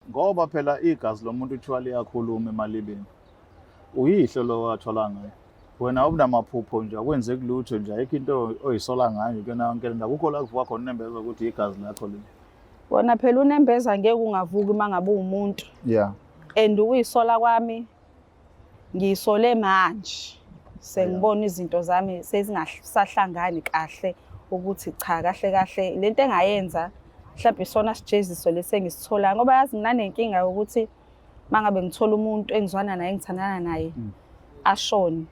Ngoba phela igazi lomuntu kuthiwa liyakhuluma emalibeni. Uyihlo lo wathwala ngayo. Wena awunamaphupho nje, akwenzeki lutho nje, ayikho into oyisola ngayo nje kuyona yonke le nto. Akukho la kuvuka khona unembeza ukuthi igazi lakho leli. Wona phela unembeza ngeke ungavuki uma ngabe uwumuntu. Yeah. And ukuyisola kwami ngiyisole manje. Sengibona izinto zami sezingasahlangani kahle ukuthi cha kahle kahle lento engayenza mhlawumbe isona sijeziso lesi engisitholayo ngoba yazi nginanenkinga yokuthi mangabe ngithola umuntu engizwana naye engithandana naye ashone.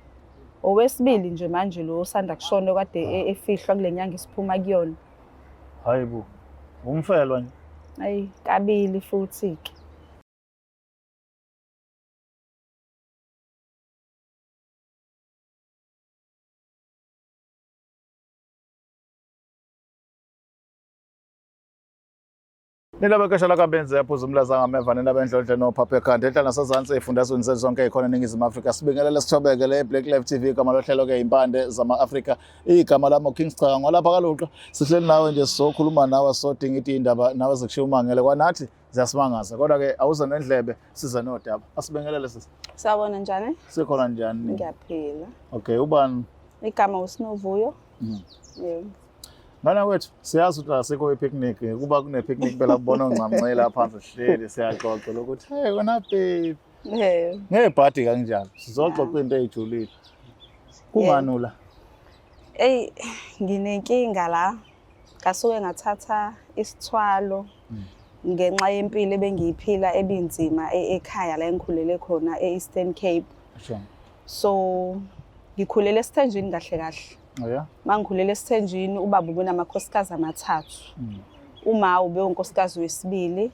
Owesibili nje manje lo osanda kushona okade efihlwa kule nyanga esiphuma kuyona. Hayi bo. Umfelwa nje. Ayi kabili futhi ke. Nina bekesha lakabenzi yaphuza umlaza ngameva nina bendlondle nophapha ekhanda enhla nasezansi ey'fundazweni zethu zonke ey'khona eNingizimu Afrika. Sibingelele sithobeke le Black Life TV igama lohlelo ke impande zama-Afrika igama lami uKing Sichaka ngolapha kaluqa sihleli nawe nje sizokhuluma nawe sodinga indaba nawe zikushiya umangele kwanathi ziyasimangaza kodwa ke awuze nendlebe size nodaba. Asibingelele sisi. Sawubona njani? Sikhona njani? Ngiyaphila. Okay, ubani? Igama uSinovuyo. Yebo. Ngana kwethu siyazi ukuthi asikho i-picnic kuba kune-picnic phela kubona ongcamncela phansi sihleli siyaxoxa lokuthi hey wena baby Yebo. ngebhadi kanjalo sizoxoxa into ey'julile kungani ula Eyi nginenkinga la. Ngasuke ngathatha isithwalo ngenxa yempilo ebengiyiphila ebinzima ekhaya la engikhulele khona e-Eastern Cape. Sure. So ngikhulele esithenjini kahle kahle. Oh yeah? Mangikhulele esithenjini ubaba ubenamakhosikazi amathathu. Uma ubewonkosikazi wesibili.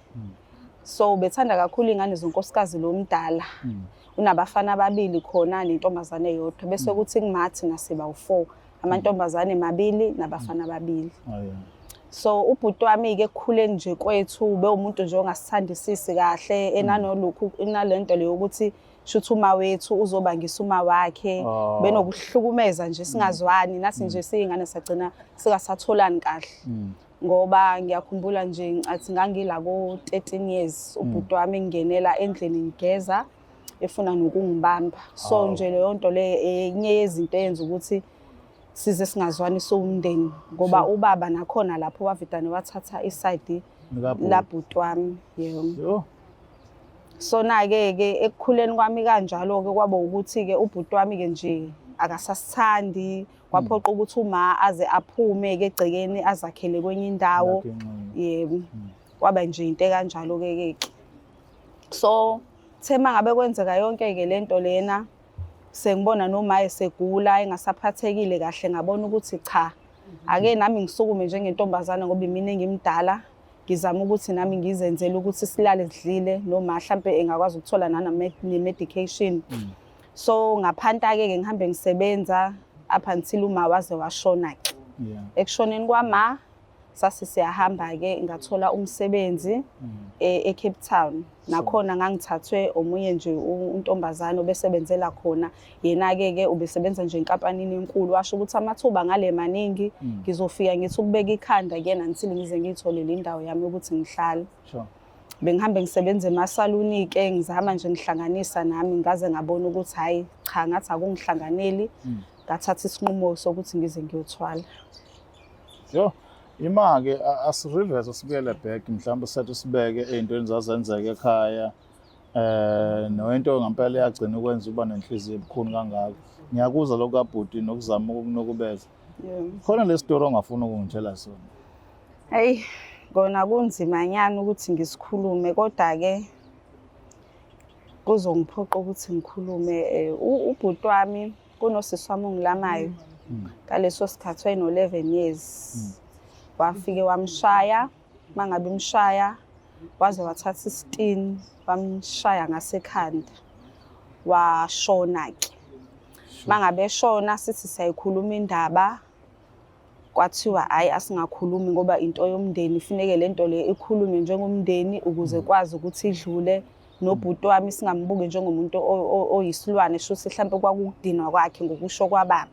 So ubethanda kakhulu ingane zonkosikazi lo mdala. Unabafana ababili khona nentombazane eyodwa bese kuthi kumathi nasiba u4 amantombazane mabili nabafana ababili. Oh yeah. So ubhuti wami ke ekukhuleni nje kwethu bewumuntu nje ongasithandisisi kahle enalokhu inalento leyo ukuthi shuthi uma wethu uzobangisa uma wakhe Oh. benokuhlukumeza nje singazwani nathi nje siyingane sagcina singasatholani kahle. Ngoba ngiyakhumbula nje ngicathi ngangila ko 13 years ubhuti wami engingenela endlini ngigeza efuna nokungibamba. So Hawu. nje leyo nto le enye yezinto eyenza ukuthi size singazwani siwumndeni ngoba ubaba nakhona lapho wavidane wathatha iside Likabhuti. labhuti wami yebo. Yo. So na-ke ke ekukhuleni kwami kanjalo-ke kwaba ukuthi-ke ubhuti wami-ke nje akasasithandi kwaphoqa ukuthi uma aze aphume-ke egcekeni azakhele kwenye indawo. Yakhe ingxenye. Yebo. Kwaba nje into ekanjalo-ke ke ke. So the mangabe kwenzeka yonke-ke lento lena sengibona noma esegula engasaphathekile kahle ngabona ukuthi cha ake nami ngisukume njengentombazane ngoba imina engimdala ngizama ukuthi nami ngizenzele ukuthi silale sidlile noma mhlambe engakwazi ukuthola ne-medication. So ngaphanta-ke ke ngihambe ngisebenza up until uma waze washona-ke. Yeah. Ekushoneni kwama sase siyahamba-ke ngathola umsebenzi e-Cape Town. Nakhona ngangithathwe omunye nje untombazane obesebenzela khona. Yena-ke ke ubesebenza nje enkampanini enkulu washo ukuthi amathuba ngale maningi ngizofika ngithi ukubeka ikhanda kuyena until ngize ngiyitholele indawo yami yokuthi ngihlale. Sure. Bengihambe ngisebenza emasaluni ke ngizama nje ngihlanganisa nami ngaze ngabona ukuthi hayi cha ngathi akungihlanganeli ngathatha isinqumo sokuthi ngize ngiyothwala. Yo, ima-ke asireverse sibuyele back mhlawumbe sethu sibeke ey'ntweni zazenzeka ekhaya nento ngempela eyagcina ukwenza uba nenhliziyo ebukhuni kangaka. Ngiyakuzwa lokhu kabhuti nokuzama ukunukubeza. Yebo. Khona le story ongafuni ukungitshela sona. Eyi, kona kunzimanyana ukuthi ngisikhulume kodwa-ke kuzongiphoqa ukuthi ngikhulume. Ubhuti wami kunosisi wami ongilamayo ngaleso sikhathi wayeno-11 years. Wafike wamshaya, mangabe imshaya waze wathatha isitini wamshaya ngasekhanda washona-ke. Mangabe eshona sithi siyayikhuluma indaba kwathiwa hhayi asingakhulumi ngoba into yomndeni ifuneke le nto le ikhulunywe njengomndeni ukuze kwazi ukuthi idlule. Nobhuti wami singambuki njengomuntu oyisilwane shuthi mhlampe kwakukudinwa kwakhe ngokusho kwababa.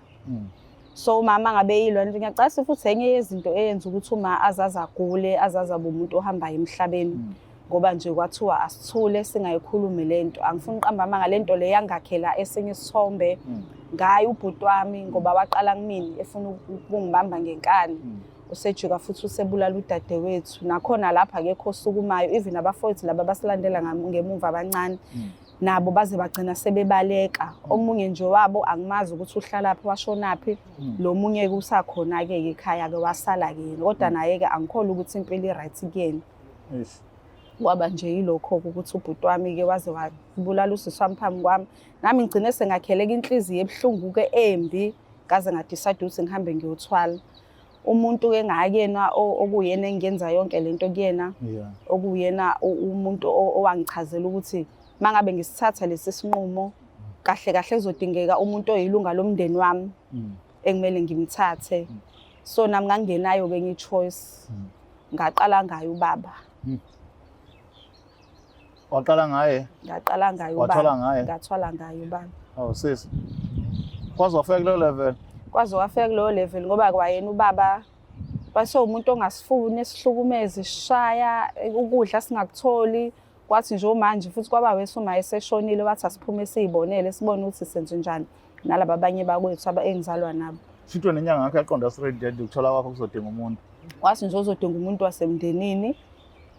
So umama ngabe eyilwa nje ngiyacasa futhi enye yezinto eyenza ukuthi uma azaze agule azaze abe umuntu ohambayo emhlabeni. Ngoba nje kwathiwa asithule singayikhulumi lento. Angifuni uqamba amanga, lento le yangakhela esinye isithombe ngaye ubhuti wami, ngoba waqala kumina efuna ukungibamba ngenkani. Usejika futhi usebulala udadewethu. Nakhona lapha akekho osukumayo, even abafowethu laba abasilandela ngemuva abancane nabo baze bagcina sebebaleka. Omunye nje wabo angimazi ukuthi uhlalaphi, washonaphi. Lo munye kusakhona-ke ekhaya-ke, wasala-ke yena, kodwa naye-ke angikholwa ukuthi impilo i-right kuyena. Kwaba nje yilokho-ke ukuthi ubhuti wami-ke waze wabulala usisi wami phambi kwami. Nami ngigcine sengakheleka inhliziyo ebuhlungu-ke embi, ngaze nga-decide ukuthi ngihambe ngiyothwala. Umuntu-ke ngakuyena okuyena engiyenza yonke lento kuyena, okuyena umuntu owangichazela ukuthi uma ngabe ngisithatha lesi sinqumo kahle kahle kuzodingeka umuntu oyilunga lomndeni wami ekumele ngimthathe. So nami ngangingenayo-ke enye i-choice. Ngaqala ngaye ubaba. Waqala ngaye? Ngaqala ngaye ubaba. Wathwala ngaye? Ngathwala ngaye ubaba. Oh sisi. Kwaze wafika kuleyo level? Kwaze wafika kuleyo level, ngoba kwayena ubaba wasewumuntu ongasifuni, esihlukumeze, sishaya, ukudla singakutholi. Kwathi nje manje futhi kwaba wese uma eseshonile, wathi asiphume siyibonele, sibone ukuthi senze njani nalaba abanye bakwethu engizalwa nabo. Sitho nenyanga yakho yaqonda straight nje ukuthola kwakho kuzodinga umuntu. Wathi nje uzodinga umuntu wasemndenini.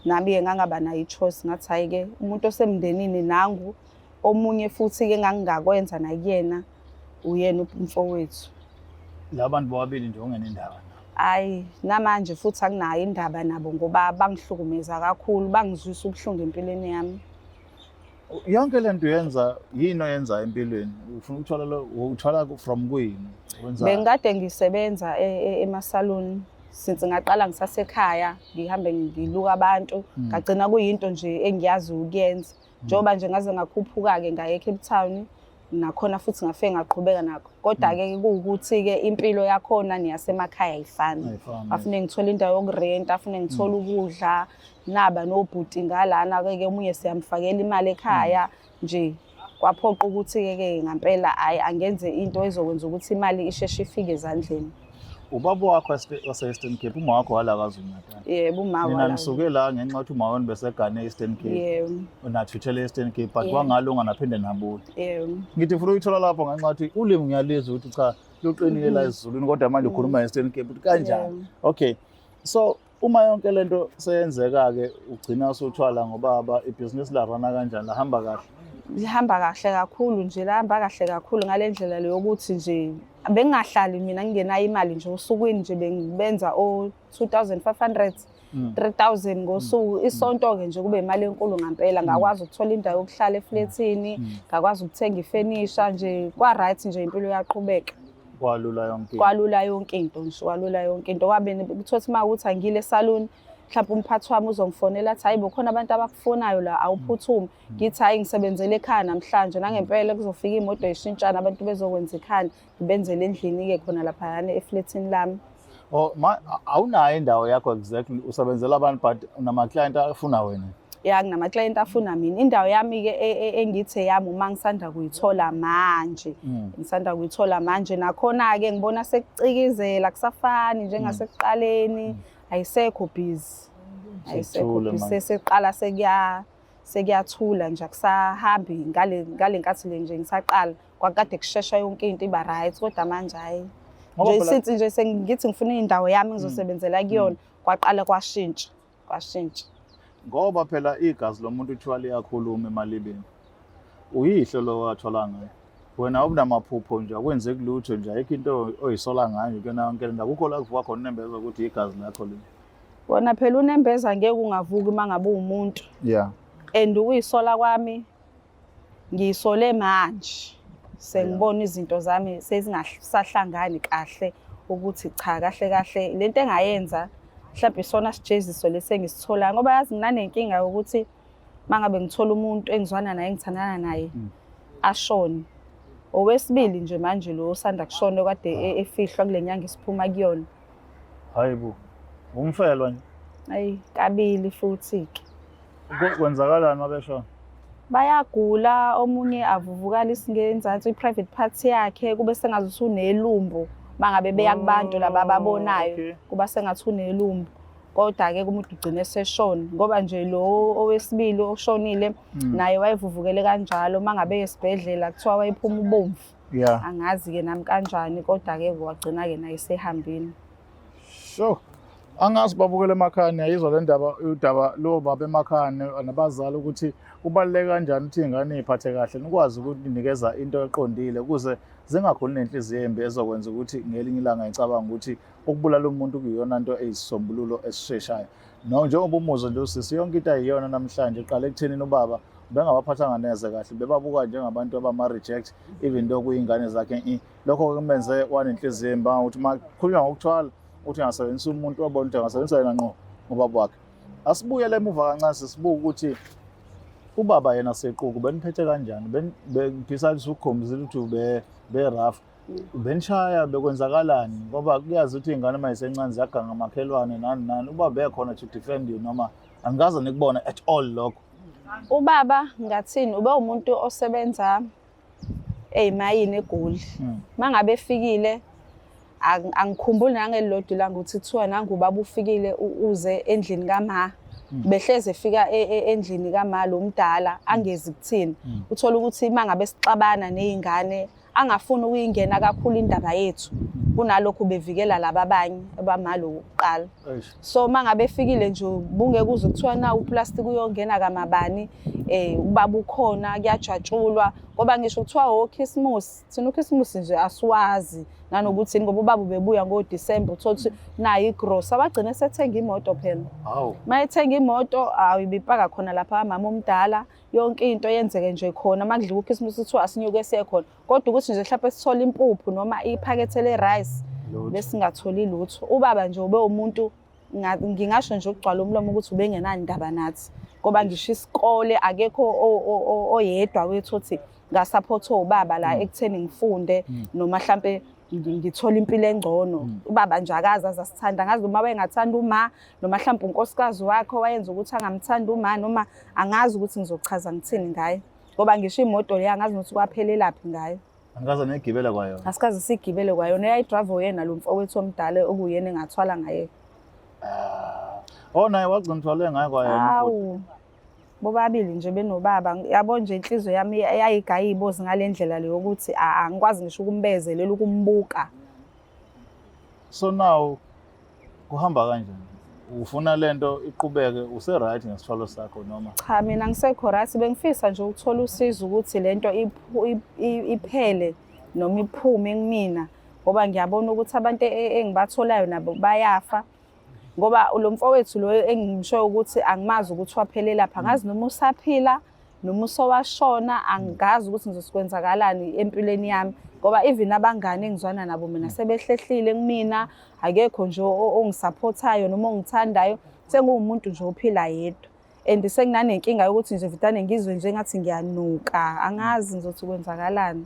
Nami-ke ngangaba nayo i-choice, ngathi hhayi-ke umuntu osemndenini nangu. Omunye futhi-ke engangingakwenza nakuyena uyena umfowethu. Laba bantu bobabili nje ungenendaba nabo. Hhayi, namanje futhi anginayo indaba nabo, ngoba bangihlukumeza kakhulu, bangizwisa ubuhlungu empilweni yami. Yonke le nto uyenza, yini oyenza empilweni? Ufuna ukuthola lo, uthola from kuyini? Wenza? Bengikade ngisebenza emasaluni since ngaqala ngisasekhaya, ngihambe ngiluka abantu, ngagcina kuyinto nje engiyazi ukuyenza. Njengoba nje ngaze ngakhuphuka-ke ngaye eCape Town, nakhona futhi ngafike ngaqhubeka nakho. Kodwa-ke kuwukuthi-ke impilo yakhona neyasemakhaya ayifani. Ayifani. Afune ngithole indawo yokurenta, afune ngithole ukudla, naba nobhuti ngalana-ke omunye siyamfakela imali ekhaya nje. Kwaphoqa ukuthi-ke ke ngampela hhayi angenze into ezokwenza ukuthi imali isheshe ifike ezandleni. Ubaba wakho wase-Eastern Cape, uma wakho wala KwaZulu Natal. Yebo, uma Nina wala. nisuke la ngenxa yokuthi uma wenu besegane e-Eastern Cape. Yebo. Nathuthela e-Eastern Cape, but Yebo. kwangalunga naphinde nabuya. Yebo. Ngithi ufuna ukuyithola lapho ngenxa yokuthi ulimi ngiyalizwa ukuthi cha luqinile la esiZulwini, kodwa manje ukhuluma nge-Eastern Cape ukuthi kanjani. Yebo. Okay. So uma yonke lento seyenzeka-ke ugcina usuthwala ngobaba, ibhizinisi larana kanjani, lahamba kahle? Lihamba kahle kakhulu nje, lahamba kahle kakhulu ngale ndlela le yokuthi nje bengingahlali mina ngingenayo imali nje osukwini nje bengibenza o-2500 3000 ngosuku. Isonto-ke nje kube imali enkulu ngampela, ngakwazi ukuthola indawo yokuhlala eflethini, ngakwazi ukuthenga ifenisha nje, kwa-right nje impilo iyaqhubeka. Kwalula yonke into. Kwalula yonke into nje, kwalula yonke into. Kwabe kuthiwa uma ukuthi angile esaluni, mhlawumbe umphathi wami uzongifonela athi hayi bo khona abantu abakufunayo la, awuphuthume. Ngithi hhayi ngisebenzele ekhaya namhlanje, nangempela kuzofika imoto ishintshana abantu bezokwenza ikhanda, ngibenzele endlini-ke khona laphayana eflethini lami. Oh, ma awunayo indawo yakho exactly, usebenzela abantu but unama-client afuna wena. Ya, nginama-client afuna mina. Indawo yami-ke engithi eyami uma ngisanda kuyithola manje. Ngisanda kuyithola manje, nakhona-ke ngibona sekucikizela, kusafani njengasekuqaleni, ayisekho busy. Ayisekho Sekuthule busy, manje. sesiqala sekuyathula nje, akusahambi ngale nkathi le nje ngisaqala. Kwakade kushesha yonke into iba right, kodwa manje hhayi. Ngoba Nje phela since nje sengithi ngifuna indawo yami ngizosebenzela kuyona, kwaqala kwashintsha, kwashintsha. Ngoba phela igazi lomuntu kuthiwa liyakhuluma emalibeni. Uyihlo lo wathola ngayo. Wena awunamaphupho nje, akwenzeki lutho nje, ayikho into oyisola ngayo nje kuyona yonke le ndawo. Akukho la kuvuka khona unembeza ukuthi igazi lakho leli. Wona phela unembeza ngeke ungavuki uma ngabe uwumuntu. And ukuyisola kwami ngiyisole manje. Sengibona izinto zami sezingasahlangani kahle ukuthi cha kahle kahle lento engayenza mhlawumbe isona sijeziso lesi engisitholayo, ngoba yazi nginanenkinga yokuthi mangabe ngithola umuntu engizwana naye engithandana naye ashone. Owesibili nje manje lo osanda kushona okade efihlwa kule nyanga esiphuma kuyona. Hayi bo, umfelwa nje. Ayi kabili futhi-ke. Kwenzakalani uma beshona? Bayagula, omunye avuvukala isingenzansi i-private part yakhe, kube sengathi unelumbo mangabe beya kubantu laba ababonayo, kuba sengathi unelumbo. Kodwa-ke umuntu ugcine eseshona, ngoba nje lo owesibili oshonile naye wayevuvukele kanjalo. Uma ngabe esibhedlela kuthiwa wayephuma ubomvu. Angazi-ke nami kanjani, kodwa-ke wagcina-ke naye esehambile. Sure. Angazi babukele emakhaya, niyayizwa le ndaba, udaba lo baba emakhaya nabazali, ukuthi kubaluleke kanjani ukuthi iy'ngane iy'phathe kahle, nikwazi ukunikeza into eqondile ukuze zingakhuli nenhliziyo embi ezokwenza ukuthi ngelinye ilanga icabanga ukuthi ukubulala umuntu kuyiyona nto eyisisombululo esisheshayo. No, njengoba umuzwa nje usisi, yonke into ayiyona namhlanje iqale ekuthenini ubaba bengabaphathanga neze kahle, bebabuka njengabantu abama-reject, even though kuyingane zakhe. Lokho kumenze wanenhliziyo embi ukuthi uma kukhulunywa ngokuthwala uthi angasebenzisa umuntu, wabona ukuthi angasebenzisa yena ngqo ngobaba wakhe. Asibuyele emuva kancane, sisibuke ukuthi ubaba yena sequku beniphethe kanjani, besides ukukhombisile ukuthi be-rough, benishaya, bekwenzakalani? Ngoba kuyazi ukuthi iy'ngane uma zisencane ziyaganga amakhelwane nani nani. Ubaba bekhona to defend you noma angikaze nikubona at all lokho? Ubaba, ngathini, ube umuntu osebenza ey'mayini eGoli. Uma ngabe efikile, angikhumbuli nangelilodwa ilanga ukuthi kuthiwa nangu ubaba ufikile, uze endlini kama. Behleze efika endlini kama lo mdala, angezi kuthina. Uthola ukuthi uma ngabe sixabana ney'ngane, angafuni ukuyingena kakhulu indaba yethu, kunalokhu bevikela laba abanye abamalo wokuqala. Eish. So uma ngabe efikile nje, bungeke uze kuthiwa na uplastic uyongena kamabani, ubaba ukhona, kuyajatshulwa. Ngoba ngisho kuthiwa okhisimusi, thina ukhisimusi nje asiwazi nanokuthi ngoba ubaba ubebuya ngoDisemba, uthola ukuthi nayo igrosa, wagcina esethenga imoto phela. Hawu. Uma ethenga imoto, awu, ibipaka khona lapha mama omdala, yonke into yenzeke nje khona. Uma kudliwa ukhisimusi kuthiwa asinyuke siye khona, kodwa ukuthi nje mhlawumbe sithole impuphu noma iphakethe le-rice, Lutho. besingatholi lutho. Ubaba nje ube umuntu, ngingasho nje ukugcwala umlomo ukuthi ubengenandaba nathi, ngoba ngisho isikole akekho oyedwa wethu othi ngasaphothwa ubaba la ekutheni ngifunde noma mhlampe ngithole impilo engcono. Ubaba nje akaze azasithanda. Angazi noma wayengathanda uma, noma mhlawumbe unkosikazi wakhe wayenza ukuthi angamthandi uma, noma angazi ukuthi ngizochaza ngithini ngaye, ngoba ngisho imoto le angazi nokuthi kwaphelelaphi ngayo. Angikaze nigibele kwayona? Asikaze sigibele kwayona. Eyayidrayiva uyena lo mfowethu omdala, okuyena engathwala ngaye. Ah. Oh, naye wagcina uthwale ngayo kwayona? Hawu, bobabili nje benobaba, yabo nje, inhliziyo yami yayigaya ibozi ngale ndlela leyo yokuthi angikwazi ngisho ukumbezelela ukumbuka. So now kuhamba kanjani? Ufuna lento iqhubeke? Use-right ngesithwalo sakho noma? Cha, mina ngisekho right. Bengifisa nje ukuthola usizo ukuthi lento iphele noma iphume kumina, ngoba ngiyabona ukuthi abantu engibatholayo nabo bayafa, ngoba lo mfowethu lo engishoyo ukuthi angimazi ukuthi waphelelaphi, angazi noma usaphila noma usowashona, angazi ukuthi ngizosikwenzakalani empilweni yami, ngoba even abangani engizwana nabo mina sebehlehlile kumina, akekho nje ongisaphothayo noma ongithandayo. Senguwumuntu nje ophila yedwa and senginanenkinga yokuthi nje vidane ngizwe nje ngathi ngiyanuka. Angazi ngizothi kwenzakalani,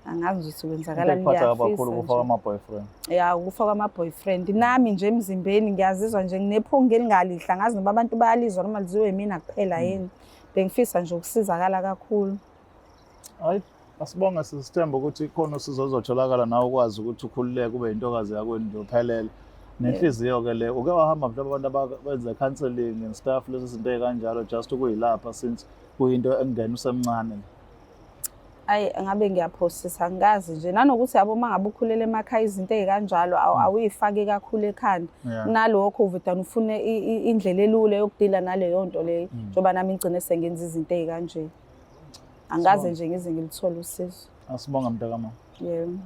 angazi ngizothi kwenzakalani. Into ekuphatha kakhulu Ngiyafisa ukufa nje. kwama-boyfriend? Ya, ukufa kwama-boyfriend. Nami nje emzimbeni ngiyazizwa nje nginephunga elingalihle, angazi noma abantu bayalizwa noma liziwe yimina kuphela yini. Bengifisa nje ukusizakala kakhulu. Hayi, asibonge, sisithemba ukuthi khona usizo ozotholakala, nawe ukwazi ukuthi ukhululeke, ube yintokazi yakwenu nje uphelele nenhliziyo-ke le. Uke wahamba mhlawumbe abantu abenze counselling and stuff, lezi zinto ey'kanjalo, just ukuyilapha, since kuyinto engena usemncane? Ayi, ngabe ngiyaphosisa, angikazi nje. Nanokuthi yabo, uma ngabe ukhulele emakhaya, izinto ey'kanjalo awuyifaki kakhulu ekhanda. Kunalokho uvedane ufune indlela elula yokudila naleyo nto leyo, njengoba nami ngigcine sengenza izinto ey'kanje. Angikaze nje ngize ngilithole usizo. Asibonga, mntakamama. Yebo.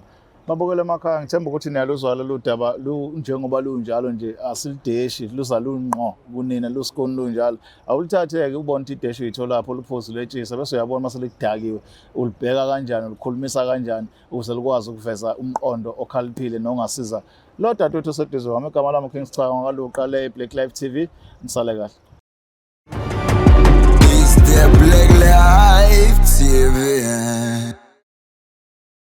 Babukele emakhaya, ngithemba ukuthi niyaluzwa lolu daba njengoba lunjalo nje, asilideshi, luza lunqo kunina, lusikoni lunjalo. Awulithathe-ke ubone ukuthi ideshi uyitholapho, uluphuzu letshisa, bese uyabona uma selikudakiwe ulibheka kanjani, ulikhulumisa kanjani ukuze likwazi ukuveza umqondo okhaliphile nongasiza lo dadewethu oseduze kwami. Igama lami King Sichaka ngakaluqa le Black Life TV. Nisale kahle. It's the Black Life TV.